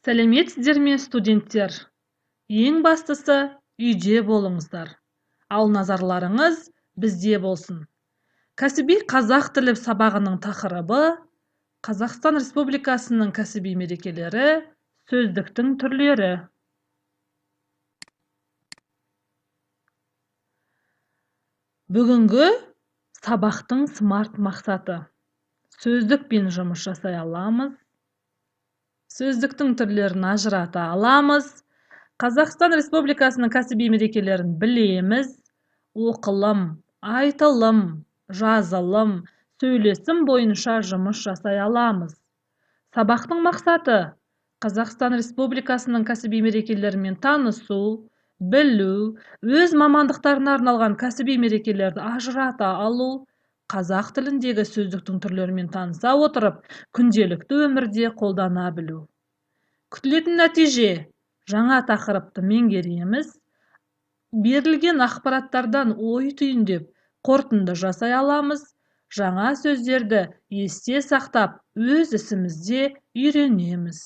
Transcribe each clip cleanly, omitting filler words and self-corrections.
Сәлеметсіздер ме, студенттер! Ең бастысы, үйде болыңыздар, ал назарларыңыз бізде болсын. Кәсіби қазақ тілі сабағының тақырыбы: Қазақстан Республикасының кәсіби мерекелері, сөздіктің түрлері. Бүгінгі сабақтың смарт мақсаты: сөздікпен жұмыс жасай аламыз, сөздіктің түрлерін ажырата аламыз, Қазақстан Республикасының кәсіби мерекелерін білеміз, оқылым, айтылым, жазылым, сөйлесім бойынша жұмыс жасай аламыз. Сабақтың мақсаты: Қазақстан Республикасының кәсіби мерекелерімен танысу, білу, өз мамандықтарына арналған кәсіби мерекелерді ажырата алу, қазақ тіліндегі сөздіктің түрлерімен таныса отырып, күнделікті өмірде қолдана білу. Күтілетін нәтиже: жаңа тақырыпты меңгереміз, берілген ақпараттардан ой түйіндеп, қорытынды жасай аламыз, жаңа сөздерді есте сақтап, өз ісімізде үйренеміз.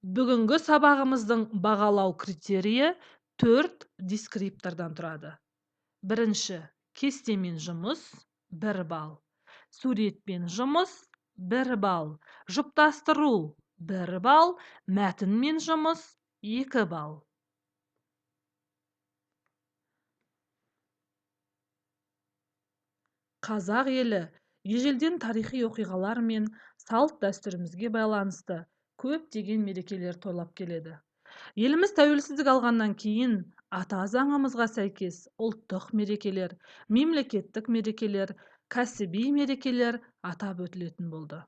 Бүгінгі сабағымыздың бағалау критерийі 4 дескриптордан тұрады. Бірінші, кестемен жұмыс 1 балл, суретпен жұмыс 1 балл, жұптастыру 1 балл, мәтінмен жұмыс 2 балл. Қазақ елі ежелден тарихи оқиғалар мен салт-дәстүрімізге байланысты көптеген мерекелер тойлап келеді. Еліміз тәуелсіздік алғаннан кейін ата заңымызға сәйкес ұлттық мерекелер, мемлекеттік мерекелер, кәсіби мерекелер атап өтілетін болды.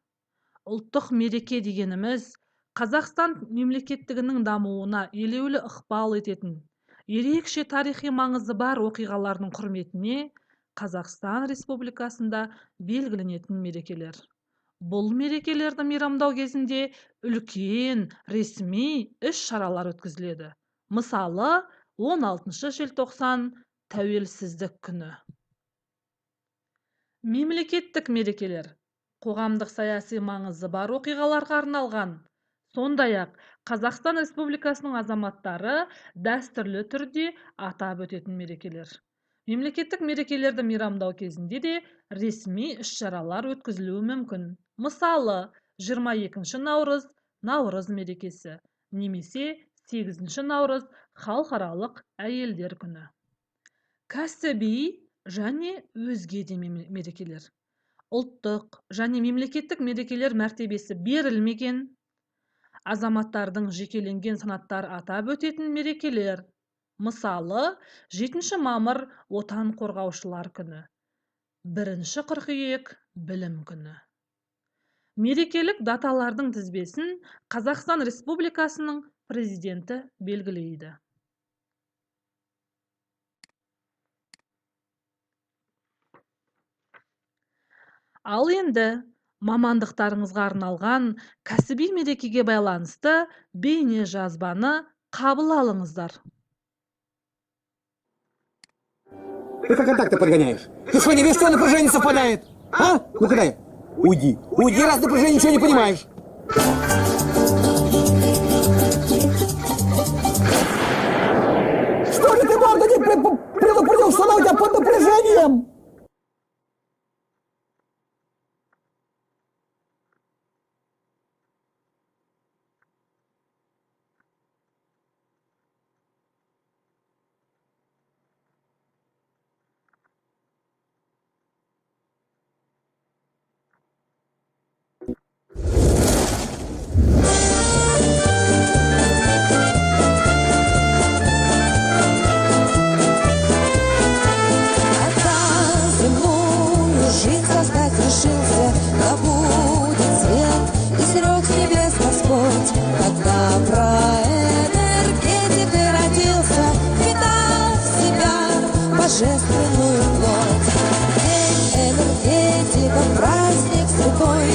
Ұлттық мереке дегеніміз Қазақстан мемлекеттігінің дамуына елеулі ықпал ететін, ерекше тарихи маңызы бар оқиғалардың құрметіне Қазақстан Республикасында белгіленетін мерекелер. Бұл мерекелерді мейрамдау кезінде үлкен ресми іс-шаралар өткізіледі. Мысалы, 16 желтоқсан Тәуелсіздік күні. Мемлекеттік мерекелер қоғамдық саяси маңызы бар оқиғаларға арналған. Сондай-ақ Қазақстан Республикасының азаматтары дәстүрлі түрде атап өтетін мерекелер. Мемлекеттік мерекелерді мейрамдау кезінде де ресми іс-шаралар өткізілуі мүмкін. Мысалы, 22 наурыз Наурыз мерекесі немесе 8 наурыз Халықаралық әйелдер күні. Кәсіби және өзге де мерекелер. Ұлттық және мемлекеттік мерекелер мәртебесі берілмеген, азаматтардың жекеленген санаттары атап өтетін мерекелер. Мысалы, 7 мамыр Отан қорғаушылар күні, 1 қыркүйек Білім күні. Мерекелік даталардың тізбесін Қазақстан Республикасының президенті белгілейді. Ал енді мамандықтарыңызға арналған кәсіби мерекеге байланысты бейне жазбаны қабыл алыңыздар. Ты как контакты подгоняешь? Ты что, не видишь, что напряжение совпадает? А? Ну-ка дай. Уйди. Уйди, раз напряжение ничего не понимаешь. Что же ты, морда, не предупредил, что она у тебя под напряжением? Божественную плоть. День энергетика, праздник святой,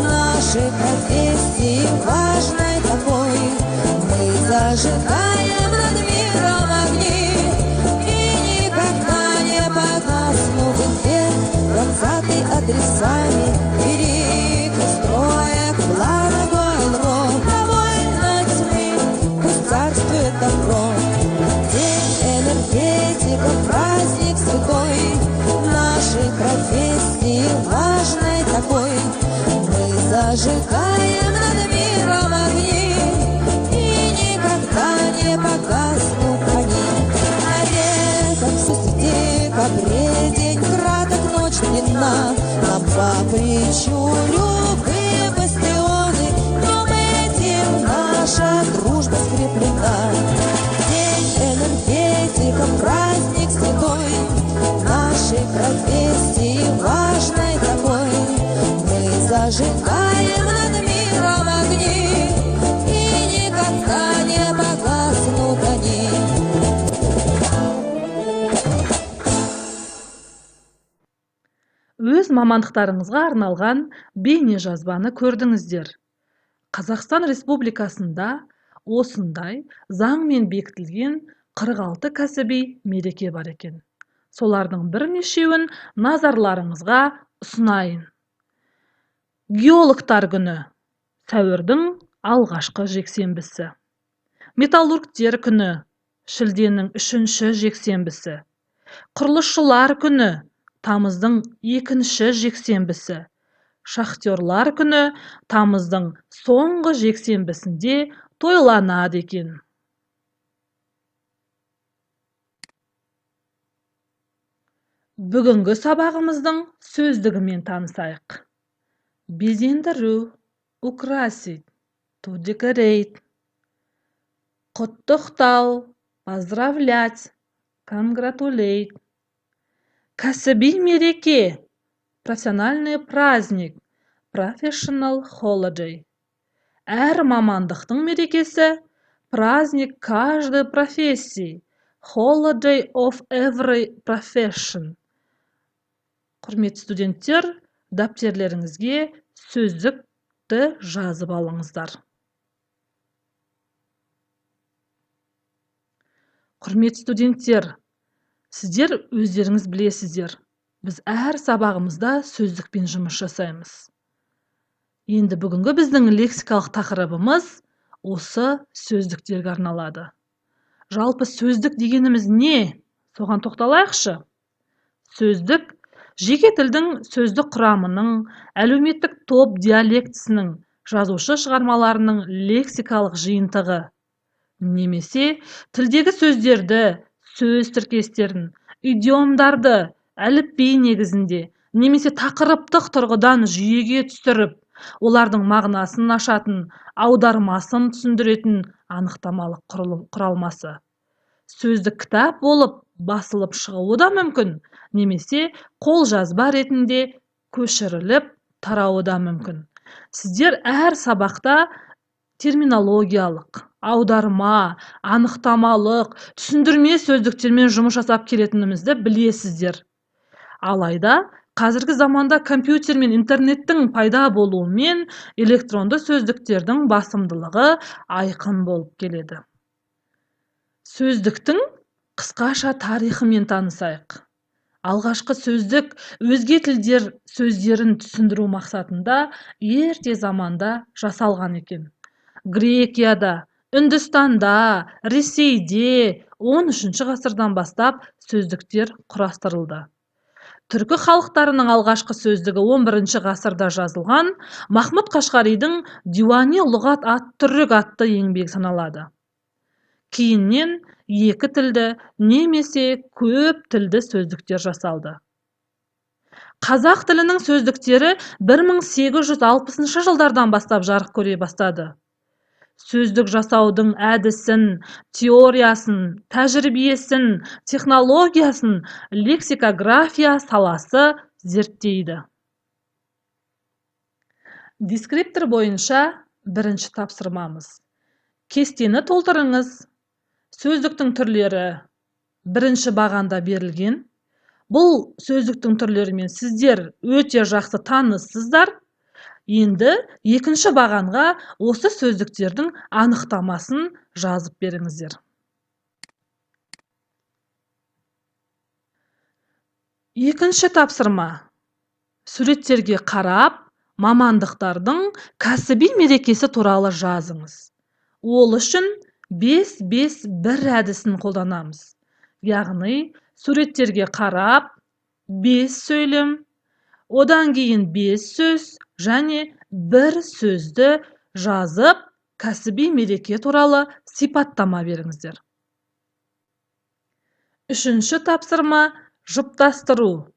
нашей профессии важной такой. Мы зажигаем над миром огни, и никогда не погаснут век 20-й адресами перекресток. зажигаем над миром огни, и никогда не погаснут они. На веках в декабре день краток, ночь длинна, нам по плечу любые бастионы, но этим наша дружба скреплена. День энергетика, праздник святой, нашей профессии важной такой. Мы зажигаем над миром огни, и никогда не погаснут они. Өз мамандықтарыңызға арналған бейнежазбаны көрдіңіздер. Қазақстан Республикасында осындай заңмен бекітілген 46 кәсіби мереке бар екен. Солардың бірнешеуін назарларыңызға ұсынайын. Геологтар күні, сәуірдің алғашқы жексенбісі. Металлургтер күні, шілденің 3-ші жексенбісі. Құрылысшылар күні, тамыздың 2-ші жексенбісі. Шахтерлар күні тамыздың соңғы жексенбісінде тойланады екен. Бүгінгі сабағымыздың сөздігімен танысайық. Безендіру, украсить, to decorate. Құттықтау, поздравлять, congratulate. Кәсіби мереке, профессиональный праздник, professional holiday. Әр мамандықтың мерекесі, праздник каждой профессии, holiday of every profession. Құрметті студенттер, дәптерлеріңізге сөздікті жазып алыңыздар. Құрметті студенттер, сіздер өздеріңіз білесіздер, біз әр сабағымызда сөздікпен жұмыс жасаймыз. Енді бүгінгі біздің лексикалық тақырыбымыз осы сөздіктерге арналады. Жалпы сөздік дегеніміз не? Соған тоқталайықшы. Сөздік жеке тілдің сөздік құрамының, әлеуметтік топ диалектісінің, жазушы шығармаларының лексикалық жиынтығы немесе тілдегі сөздерді, сөз тіркестерін, идиомдарды әліпби негізінде немесе тақырыптық тұрғыдан жүйеге түсіріп, олардың мағынасын ашатын, аудармасын түсіндіретін анықтамалық құралмасы. Сөздік кітап болып басылып шығуы да мүмкін, немесе қолжазба ретінде көшіріліп тарауы да мүмкін. Сіздер әр сабақта терминологиялық, аударма, анықтамалық, түсіндірме сөздіктермен жұмыс жасап келетінімізді білесіздер. Алайда қазіргі заманда компьютер мен интернеттің пайда болуымен электронды сөздіктердің басымдылығы айқын болып келеді. Сөздіктің қысқаша тарихымен танысайық. Алғашқы сөздік өзге тілдер сөздерін түсіндіру мақсатында ерте заманда жасалған екен. Грекияда, Үндістанда, Ресейде 13 ғасырдан бастап сөздіктер құрастырылды. Түркі халықтарының алғашқы сөздігі 11 ғасырда жазылған Махмұд Қашқаридің Диуани лұғат ат-Түрік атты еңбегі саналады. Кейіннен екі тілді немесе көп тілді сөздіктер жасалды. Қазақ тілінің сөздіктері 1860 жылдардан бастап жарық көре бастады. Сөздік жасаудың әдісін, теориясын, тәжірибесін, технологиясын лексикография саласы зерттейді. Дескриптор бойынша бірінші тапсырмамыз. Кестені толтырыңыз. Сөздіктің түрлері бірінші бағанда берілген. Бұл сөздіктің түрлерімен сіздер өте жақсы таныссыздар. Енді екінші бағанға осы сөздіктердің анықтамасын жазып беріңіздер. Екінші тапсырма. Суреттерге қарап, мамандықтардың кәсіби мерекесі туралы жазыңыз. Ол үшін 5-5-1 әдісін қолданамыз. Яғни, суреттерге қарап, 5 сөйлем, Одан кейін 5 сөз және бір сөзді жазып, кәсіби мереке туралы сипаттама беріңіздер. Үшінші тапсырма: жұптастыру.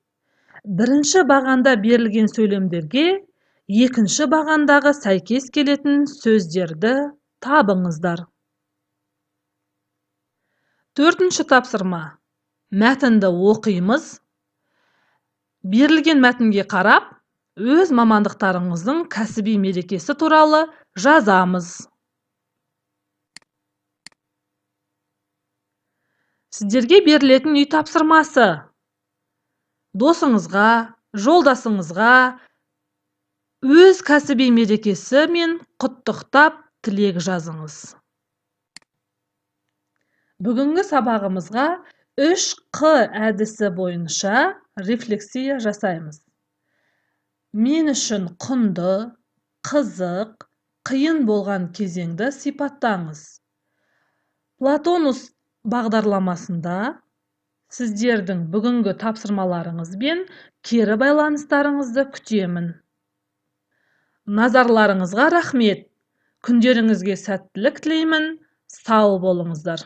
Бірінші бағанда берілген сөйлемдерге екінші бағандағы сәйкес келетін сөздерді табыңыздар. Төртінші тапсырма: мәтінді оқимыз. Берілген мәтінге қарап, өз мамандықтарыңыздың кәсіби мерекесі туралы жазамыз. Сіздерге берілетін үй тапсырмасы: досыңызға, жолдасыңызға өз кәсіби мерекесімен құттықтап тілек жазыңыз. Бүгінгі сабағымызға 3Қ әдісі бойынша рефлексия жасаймыз. Мен үшін құнды, қызық, қиын болған кезеңді сипаттаңыз. Платонус бағдарламасында сіздердің бүгінгі тапсырмаларыңыз бен кері байланыстарыңызды күтемін. Назарларыңызға рахмет. Күндеріңізге сәттілік тілеймін. Сау болыңыздар.